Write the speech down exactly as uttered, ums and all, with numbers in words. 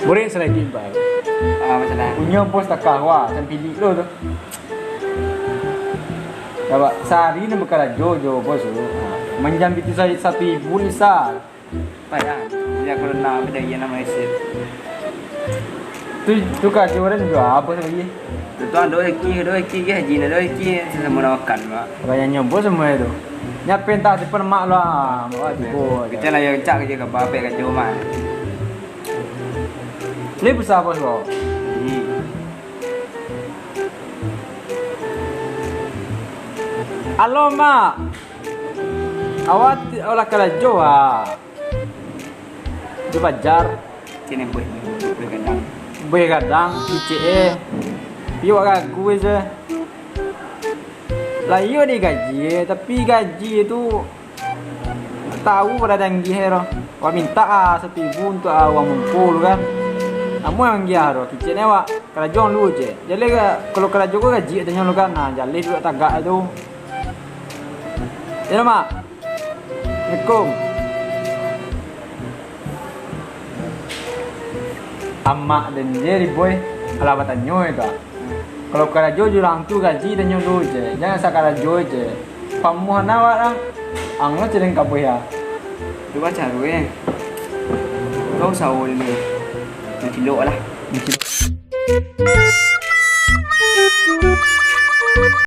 Boleh salagi, Pak. Ah, masalah. Punyo bos takah, wah, macam pilik lo tu. Sabab sahari ni bakarajo jo bos tu. Manjam itu sa-, satu ibu ni sa. Payah. Jadi aku renang beda iya nama isi. Tu, tu karajo urang juo apo sabagai? Tu tu ado rezeki, ado rezeki ke haji, ado rezeki sasamo nak makan, Mak. Banyak nyobo samo tu. Nya pentah depan mak lo, ah, mak tibo. Kita lah yang cak je ke apa karajo, Mak. Ni besar bos lo. Jadi, halo, Mak. Awak ti-, awak lah karajo, ah. Di pajar. Sini, buih, buih gadang. Buih gadang, kicik, eh. Iyo, awak gagu, eh, se. Lah, iyo digaji, eh. Tapi gaji tu, tahu pada danggih, eh, roh. Awak minta, ah, satu ibu untuk, ah, uang mumpul, kan. Namun yang giah, roh. Kicik ni, awak karajo dulu, je. Jaleh, kalau karajo ko gaji, tanyo dulu, kan. Nah, jaleh dulu tagak tu. Ya, Mak. Assalamualaikum. Amak den je, Riboy. Alah batanyo itu. Kalau karajo jo urang tu gaji tanyo dulu je. Jangan asa karajo je. Pamuah na awak lah. Ang lo cedeng kabuih ya. Cuba caro, eh. Kau usaho ni. Nak cilok lah. Nak cilok.